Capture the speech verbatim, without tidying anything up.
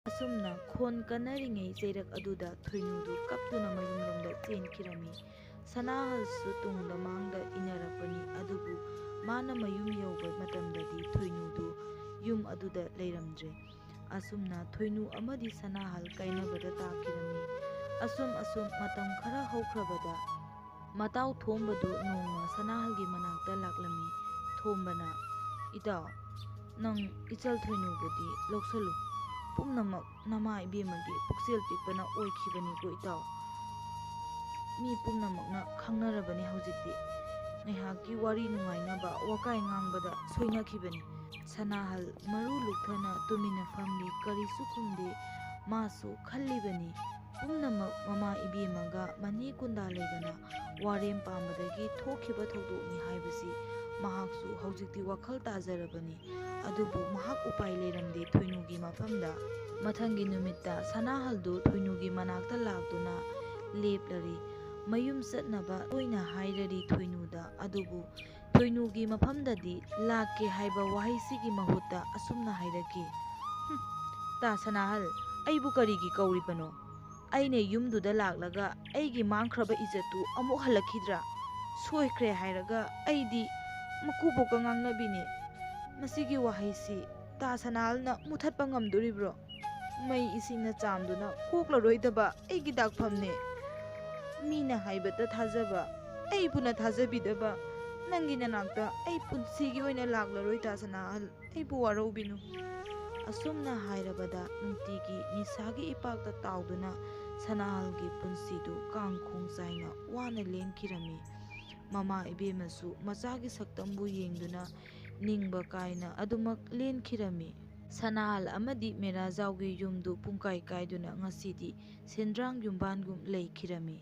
ꯑꯁꯨꯝꯅ ꯈꯣꯟ ꯀꯟꯅꯔꯤꯉꯩ ꯆꯩꯔꯛ ꯑꯗꯨꯗ ꯊꯣꯏꯅꯨꯗꯨ ꯀꯞꯇꯨꯅ ꯃꯌꯨꯝꯂꯣꯝꯗ ꯆꯦꯟꯈꯤꯔꯝꯃꯤ꯫ ꯁꯅꯥꯍꯜꯁꯨ ꯇꯨꯡꯗ ꯃꯥꯡꯗ ꯏꯟꯅꯔꯛꯄꯅꯤ, ꯑꯗꯨꯕꯨ ꯃꯥꯅ ꯃꯌꯨꯝ ꯌꯧꯕ ꯃꯇꯝꯗꯗꯤ ꯊꯣꯏꯅꯨꯗꯨ ꯌꯨꯝ ꯑꯗꯨꯗ ꯂꯩꯔꯝꯗ꯭ꯔꯦ꯫ ꯑꯁꯨꯝꯅ ꯊꯣꯏꯅꯨ ꯑꯃꯗꯤ ꯁꯅꯥꯍꯜ ꯀꯥꯏꯅꯕꯗ ꯇꯥꯈꯤꯔꯝꯃꯤ꯫ ꯑꯁꯨꯝ ꯑꯁꯨꯝ ꯃꯇꯝ ꯈꯔ ꯍꯧꯈ꯭ꯔꯕꯗ ꯃꯇꯥꯎ ꯊꯣꯝꯕꯗꯨ ꯅꯣꯡꯃ ꯁꯅꯥꯍꯜꯒꯤ ꯃꯅꯥꯛꯇ ꯂꯥꯛꯂꯝꯃꯤ꯫ ꯊꯣꯝꯕꯅ, "ꯏꯇꯥꯎ, ꯅꯪ ꯏꯆꯜ ꯊꯣꯏꯅꯨꯕꯨꯗꯤ ꯂꯧꯁꯜꯂꯨ꯫ ꯄꯨꯝꯅꯃꯛ ꯅꯃꯥ ꯏꯕꯦꯝꯃꯒꯤ ꯄꯨꯛꯆꯦꯜ ꯄꯤꯛꯄꯅ ꯑꯣꯏꯈꯤꯕꯅꯤꯀꯣ ꯏꯇꯥꯎ꯫ ꯃꯤ ꯄꯨꯝꯅꯃꯛꯅ ꯈꯪꯅꯔꯕꯅꯤ ꯍꯧꯖꯤꯛꯇꯤ꯫ ꯉꯥꯏꯍꯥꯛꯀꯤ ꯋꯥꯔꯤ ꯅꯨꯡꯉꯥꯏꯅꯕ ꯋꯥꯀꯥꯏ ꯉꯥꯡꯕꯗ ꯁꯣꯏꯅꯈꯤꯕꯅꯤ꯫" ꯁꯅꯥꯍꯜ ꯃꯔꯨ ꯂꯨꯛꯊꯅ ꯇꯨꯃꯤꯟꯅ ꯐꯝꯂꯤ, ꯀꯔꯤꯁꯨ ꯈꯨꯝꯗꯦ꯫ ꯃꯥꯁꯨ ꯈꯜꯂꯤꯕꯅꯤ, ꯄꯨꯝꯅꯃꯛ ꯃꯃꯥ ꯏꯕꯦꯝꯃꯒ ꯃꯅꯦ ꯀꯨꯟꯗꯥ ꯂꯩꯒꯅ ꯋꯥꯔꯦꯝ ꯄꯥꯝꯕꯗꯒꯤ ꯊꯣꯛꯈꯤꯕ ꯊꯧꯗꯣꯛꯅꯤ ꯍꯥꯏꯕꯁꯤ ꯃꯍꯥꯛꯁꯨ ꯍꯧꯖꯤꯛꯇꯤ ꯋꯥꯈꯜ ꯇꯥꯖꯔꯕꯅꯤ꯫ ꯑꯗꯨꯕꯨ ꯃꯍꯥꯛ ꯎꯄꯥꯏ ꯂꯩꯔꯝꯗꯦ ꯊꯣꯏꯅꯨꯒꯤ ꯃꯐꯝꯗ꯫ ꯃꯊꯪꯒꯤ ꯅꯨꯃꯤꯠꯇ ꯁꯅꯥꯍꯜꯗꯨ ꯊꯣꯏꯅꯨꯒꯤ ꯃꯅꯥꯛꯇ ꯂꯥꯛꯇꯨꯅ ꯂꯦꯞꯂꯔꯤ꯫ ꯃꯌꯨꯝ ꯆꯠꯅꯕ ꯇꯣꯏꯅ ꯍꯥꯏꯔꯔꯤ ꯊꯣꯏꯅꯨꯗ, ꯑꯗꯨꯕꯨ ꯊꯣꯏꯅꯨꯒꯤ ꯃꯐꯝꯗꯗꯤ ꯂꯥꯛꯀꯦ ꯍꯥꯏꯕ ꯋꯥꯍꯩꯁꯤꯒꯤ ꯃꯍꯨꯠꯇ ꯑꯁꯨꯝꯅ ꯍꯥꯏꯔꯛꯈꯤ, "ꯍꯨꯝ, ꯇꯥ ꯁꯅꯥꯍꯜ, ꯑꯩꯕꯨ ꯀꯔꯤꯒꯤ ꯀꯧꯔꯤꯕꯅꯣ? ꯑꯩꯅ ꯌꯨꯝꯗꯨꯗ ꯂꯥꯛꯂꯒ ꯑꯩꯒꯤ ꯃꯥꯡꯈ꯭ꯔꯕ ꯏꯖꯠꯇꯨ ꯑꯃꯨꯛ ꯍꯜꯂꯛꯈꯤꯗ꯭ꯔꯥ? ꯁꯣꯏꯈ꯭ꯔꯦ ꯍꯥꯏꯔꯒ ꯑꯩꯗꯤ ꯃꯀꯨꯕꯣꯛꯀ ꯉꯥꯡꯅꯕꯤꯅꯤ꯫" ꯃꯁꯤꯒꯤ ꯋꯥꯍꯩꯁꯤ ꯇꯥ ꯁꯅꯥꯍꯜꯅ ꯃꯨꯊꯠꯄ ꯉꯝꯗꯣꯔꯤꯕ꯭ꯔꯣ? ꯃꯩ ꯏꯁꯤꯡꯅ ꯆꯥꯝꯗꯨꯅ ꯀꯣꯛꯂꯔꯣꯏꯗꯕ ꯑꯩꯒꯤ ꯗꯥꯛꯐꯝꯅꯦ꯫ ꯃꯤꯅ ꯍꯥꯏꯕꯗ ꯊꯥꯖꯕ, ꯑꯩꯕꯨꯅ ꯊꯥꯖꯕꯤꯗꯕ꯫ ꯅꯪꯒꯤ ꯅꯅꯥꯛꯇ ꯑꯩ ꯄꯨꯟꯁꯤꯒꯤ ꯑꯣꯏꯅ ꯂꯥꯛꯂꯔꯣꯏ ꯇꯥ ꯁꯅꯥꯍꯜ꯫ ꯑꯩꯕꯨ ꯋꯥꯔꯧꯕꯤꯅꯨ꯫ ꯑꯁꯨꯝꯅ ꯍꯥꯏꯔꯕꯗ ꯅꯨꯡꯇꯤꯒꯤ ꯅꯤꯁꯥꯒꯤ ꯏꯄꯥꯛꯇ ꯇꯥꯎꯗꯨꯅ ꯁꯅꯥꯍꯜꯒꯤ ꯄꯨꯟꯁꯤꯗꯨ ꯀꯥꯡꯈꯣꯡ ꯆꯥꯏꯅ ꯋꯥꯅ ꯂꯦꯟꯈꯤꯔꯝꯃꯤ꯫ ꯃꯃꯥ ꯏꯕꯦꯝꯃꯁꯨ ꯃꯆꯥꯒꯤ ꯁꯛꯇꯝꯕꯨ ꯌꯦꯡꯗꯨꯅ ꯅꯤꯡꯕ ꯀꯥꯏꯅ ꯑꯗꯨꯃꯛ ꯂꯦꯟꯈꯤꯔꯝꯃꯤ꯫ ꯁꯅꯥꯍꯜ ꯑꯃꯗꯤ ꯃꯦꯔꯥꯖꯥꯎꯒꯤ ꯌꯨꯝꯗꯨ ꯄꯨꯡꯀꯥꯏ ꯀꯥꯏꯗꯨꯅ ꯉꯁꯤꯗꯤ ꯁꯦꯟꯗ꯭ꯔꯥꯡ ꯌꯨꯝꯕꯥꯟꯒꯨꯝ ꯂꯩꯈꯤꯔꯝꯃꯤ꯫